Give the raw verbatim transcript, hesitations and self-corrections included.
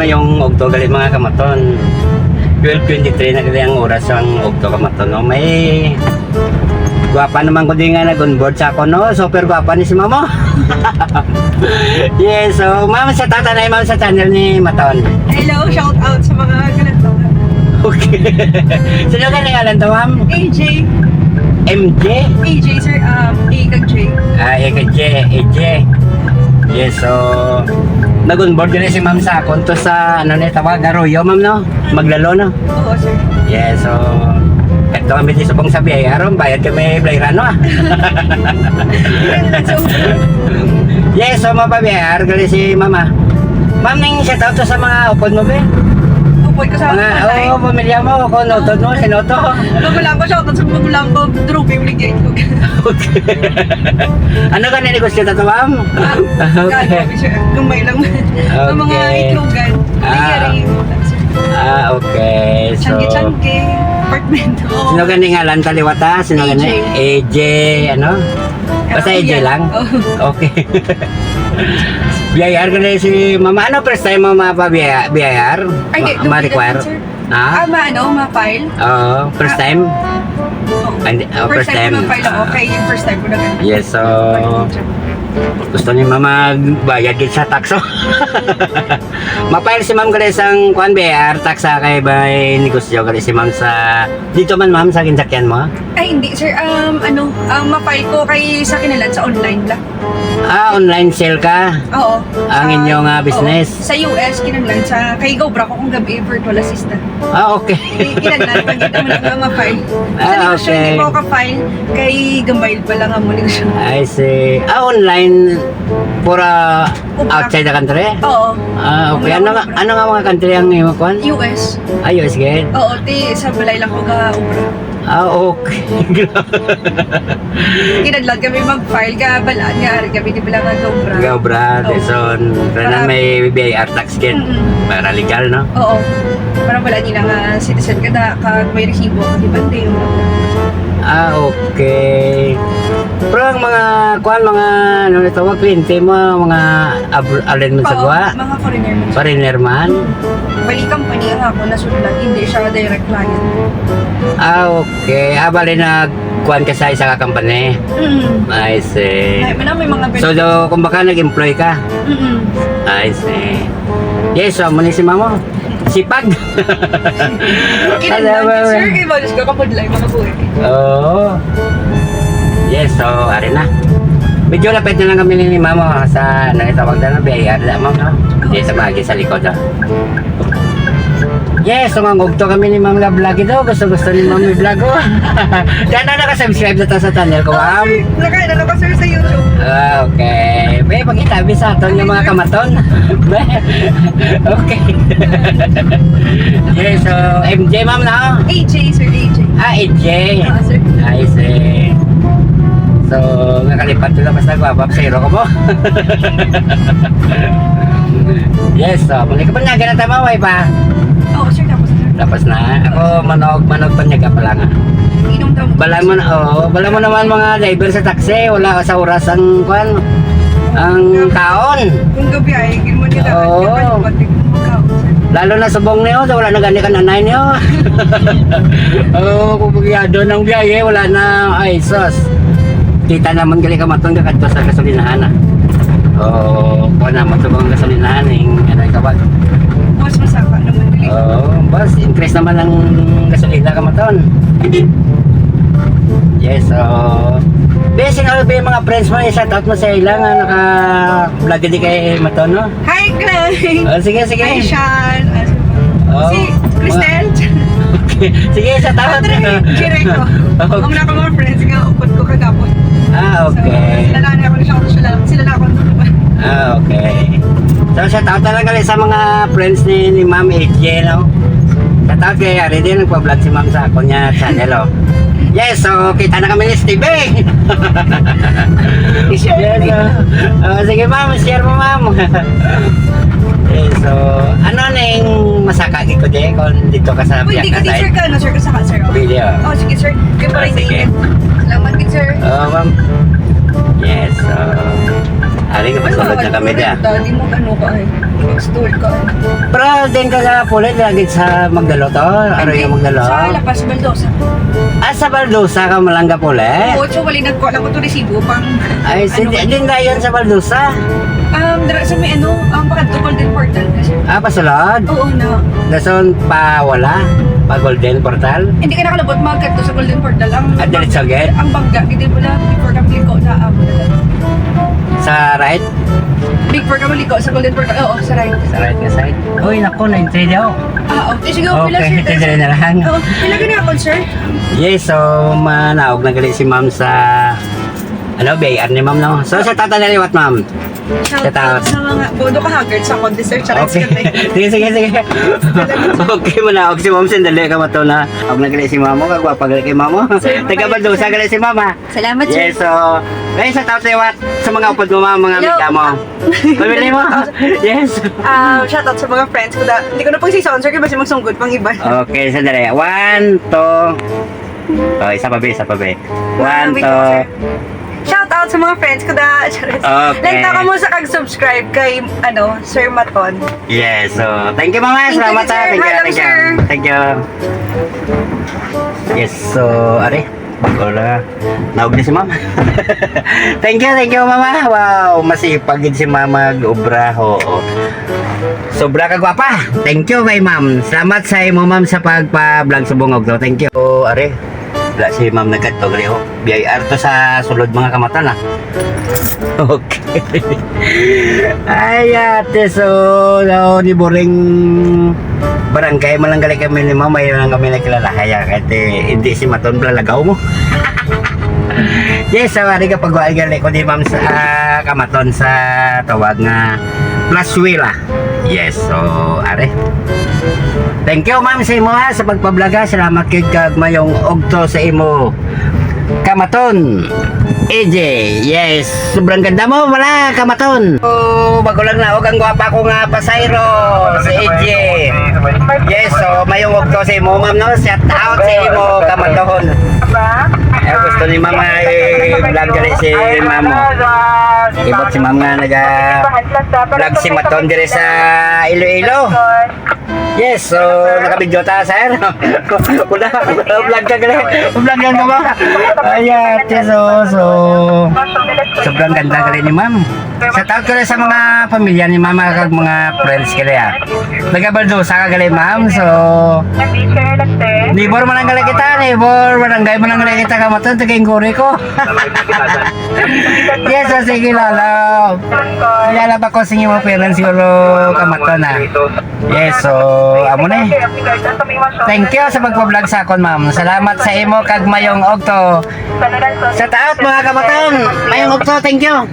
Ngayong ugto gali, mga kamaton. Twelve twenty-three na gali ang oras sang ugto, kamaton, no? May gwapa naman ko din nga nag-onboard sa ako, no? Super gwapa ni si Mama. Yes, so, ma'am, sa tatanay, ma'am, sa channel ni Maton. Hello, shout out sa mga ganito. Okay. Sino ka ngalan to, ma'am? A J. M J? A J, sir. Um, A kag J. Ah, A kag J, A J. Yes, so, nag-onboard din si ma'am sa akon to sa, ano ni tawag, Arroyo, ma'am, no? Maglalo, no? Oo, sir. Yes, so, ito kami di subong sa biyaya, aron bayad kami, Blairano, ah. Yes, so, mapabiyar, gali si mama. Ma'am, ning shout out to sa mga upod mo, be? Upod ko sa mga, patay? Oo, pamilya mo, kung utod mo, sino to? Magulang ko, shout out sa magulang ko, Drew, Bibli, Jane, ko. Okay. Ano ka na negosyo na to, ma'am? Ah, okay. Grabe, sir. Gamay lang. Ang mga Okay. itlogan. Ah. Nangyari, sir. Ah, okay. So, Changge-changge, apartment. Sino gani ngalan ta liwat, ha? Sino gani? A J. A J, ano? Basta Ah, A J yan. lang? Oo. Okay. B I R ka na si mama. Ano, first time mo mapa-, B I R? Ay, di, Ma-, dugi ma-require? naman, sir. Ha? Ah, ma-, ano, ma-file? Oo, first Ah, time? oo. Ah, hindi, oh, First first time ko time. ma-file ako. Ah. Kaya yung first time ko na ganun. Yes, so, Ano, sir? gusto ni mama magbayad gid sa tax, oh. Ma-file si ma'am gali sang kuan, B I R tax, ha, kay may negosyo gali si ma'am sa, dito man, ma'am, sa ginsakyan mo? Ay, hindi, sir. Um, ano, ang ma-file ko kay sa kinalan sa online lang. Ah, online sale ka? Oo. Ang Sa, inyong, ah, oo. business? Sa U S, kinahanglan sa, kay gaobra ko kung gabi, virtual assistant. Ah, okay. Ki-, kinahanglan, pag kita mo lang nga ma-file. Sa Ah, negosyo, hindi okay. pa ako ka-file, kay gambayad pa lang ang negosyo. I see. Ah, online for, ah, Obra. outside the country? Oo. Ah, okay. Wala Ano akong nga, obra. ano nga mga country ang imo kuan? U S. Ah, U S gid? Oo, ti, sa balay lang ko ga-obra. Ah, okay. Kinahanglan kami mag-file ka, balaan nga, ari kami, di ba lang nag-obra? Nag-obra, Oo. Dison, para Para may B I R tax gid. Mm-mm. Para legal, no? Oo. Para wala nila nga citizen ka da, kag may resibo, di ba? Hindi yung Ah, okay. Pero ang mga, kuan, mga, ano na tawag, kliyente mo, mga abro-, alin man sa Oo, gwa? mga foreigner man. Foreigner man? Bali, company ang ako nasudlan, hindi siya direct client. Ah, okay. Ah, bali nag-kuan ka sa isa ka company? Mm. I see. Ay, wala, may mga So, benefits. do, kumbaga, nag-employ ka? Mm-mm. I see. Yes, so, amo ni si mama. Sipag. Kinahanglan, Alam mo, sir, kay balos ka kapudlay, mga buhay. Oo. Yes, so, ari na. Medyo lapit na lang kami ni mama sa, ano, itawag na, B I R na, ma'am, no? Dito, magi sa likod, ah. Yes, so, mangugto kami ni Ma'am Love Vlog ito. Gusto-gusto ni Ma'am Vlog, oh. Diyan na naka-subscribe na ta sa channel ko, Ah, ma'am. sir, naka-, ano na ka, sir, sa YouTube? Ah, okay. May pagkitabi sa aton yung mga kamaton. Okay. Yes, so, M J, ma'am, no? A J, sir, A J. Ah, A J. Ah, sir. I see. So, nakalipat ko lang, basta gwapa, zero ko mo. Yes, so, muli ka pa na, ganun tama, way pa? Oo, sir, tapos na, sir. Tapos na. Ako, manog, manog pa niya ka pala nga. Inom daw. Bala mo na, oo, bala mo naman mga driver sa taxi, wala sa oras ang, kwan, ang kaon. Kung gabi ay, gid mo nila, Oo. kapalipat, di mo magkaon, sir. Lalo na subong niyo, wala na gani ka nanay niyo. Oo, kung bugiyado ng biyahe, wala na, ay, sus. Kita naman gali ka maton ka kadto sa gasolinahan, ah. Oo, kuha naman sa mga gasolinahan, yung, ano, yung tawag? Mas masaka naman, gali. Oo, bas, increase naman ang gasolina ka maton. Yes, so, be, sino ba yung mga friends mo, i-shout out mo sa ila nga naka-vlog di kay maton, no? Hi, Clay! Oh, sige, sige. Hi, Sean! Ah, Oh, si Cristel! Okay. Sige, sa tawag. Andre, Jericho. Okay. Ang mga mga friends nga, upod ko kagapon. Ah, okay. So, sila na ako, sila, sila, sila na ako. Ah, okay. So, shout out na lang kami sa mga friends ni, ni Ma'am A J, no? Shout out kay Ari din, nagpa-vlog si Ma'am sa ako niya channel, oh. Yes, so kita na kami ni Steve. I-share Yes, mo. Oh. Oh, sige, ma'am, share mo, ma'am. Okay, so, ano na yung masaka gid ko di kung dito ka sa Uy, biyak di ka, na di, sir, side? Ka, ano, sir, kasaka, sir, oh. Video. Oh, sige, sir. Kaya Ah, pala sige. Salamat gid, sir. Oh, ma'am. Yes, so, ari nga, pasulod na kami dyan. Di mo ano ka eh. Mag-stall ka eh. Pero din ka sa puli, lagi sa Magdalo to. Ano yung Magdalo? Sa La Paz, Baldosa. Ah, sa Baldosa ka malangga puli? Oo, so wali nagkuha lang ko to resibo pang Ay, si ano, din dayon sa Baldosa. Um, dira sa may ano, ang pakadto Golden Portal na siya. Ah, pasulod? Oo na. Dason pa wala? Pa Golden Portal? Hindi ka nakalabot magkadto sa Golden Portal. Ang Ah, diretso agad? Ang bangga, hindi mo lang before ka maliko na amo na lang. Sa right? Before ka maliko sa Golden Portal. Oo, sa right. Sa right nga side. Uy, naku, na-entry daw. Ah, okay. Sige, okay lang, Okay, sir. Ito dali na lang. Oo, pila gani ako, sir? Yes, so manaog na gali si ma'am sa ano, B I R ni ma'am, no? So, shout out na liwat, ma'am. Shout Shout out out. Sa mga bodo ka haggard sa akong dessert. Charot, Okay. sir. Sige, sige, sige. Okay, manaog si ma'am, sandali ka mato na. Huwag na gali si ma'am, kagwapa gali kay ma'am. Sir, Taga Baldosa gali si ma'am, ha? Salamat, sir. Yes, so, guys, shout out liwat sa mga upod mo, mga Hello. amiga mo. Family mo. Yes. Ah, shout out sa mga friends ko. Da, hindi ko na pag si sound, sir, kaya basi magsunggod pang iba. Okay, sandali. One, two. Oh, isa pa, be, isa pa, be. One, Wait, two. sir. Shout out sa mga friends ko, da. Charot. Okay. Lanta ka mo sa kag-subscribe kay, ano, Sir Maton. Yes, so, thank you, mama. Thank you, Salamat, sir. ha. Thank you, Hi, thank you. sir. Thank you. Yes, so, are, wala. Naog na si mama. Thank you, thank you, mama. Wow, masipag gid si mama, obra, oo. Sobra ka gwapa. Thank you kay ma'am. Salamat sa imo, ma'am, sa pagpa-vlog sa bungog to. Thank you. Are, wala si ma'am nagkadto gali, oh. B I R to sa sulod mga kamatan, ah. Okay. Ay, ate, so, no, ni Boring barangay man lang gali kami ni ma'am, may lang kami nakilala. Kaya, kahit, eh, hindi si Maton pala lagaw mo. Yes, so, ari ka pagwal gali ko di ma'am sa, ah, kamaton sa tawag nga Plazuela. Yes, so, are. Thank you, ma'am, sa imo, ha, sa pagpablaga. Salamat kay kag mayong ugto sa imo. Kamaton. A J, yes. Sobrang ganda mo, wala, kamaton. Oh, bago lang naog ang gwapa ko nga pasayro, si A J. Yes, so, mayong ugto sa imo, ma'am, no? Shout out sa imo, kamaton. Eh, gusto ni mama i-vlog gali si ma'am, oh. Ibot si ma'am nga naga-vlog si Maton diri sa Iloilo. Yes, so, nakabidyo ta, sir. Wala, vlog ka gali. Vlog yan ka ba? Ayan, yes, so, so, sobrang ganda gali ni ma'am. Shout out ko rin sa mga pamilya ni mama kag mga friends gali, ah. Taga Baldosa ka gali, ma'am. So, neighbor man lang gali kita, neighbor, barangay man lang gali kita, kamaton, taga Ingguri ko. Yes, so, sige, lolo. Kilala pa ko sa inyo mga parents, siguro, kamaton, ah. Yes, so, amo na eh. Thank you sa pagpa-vlog sa akon, ma'am. Salamat sa imo kag mayong ugto. Shout out, mga kamaton. Mayong ugto, thank you.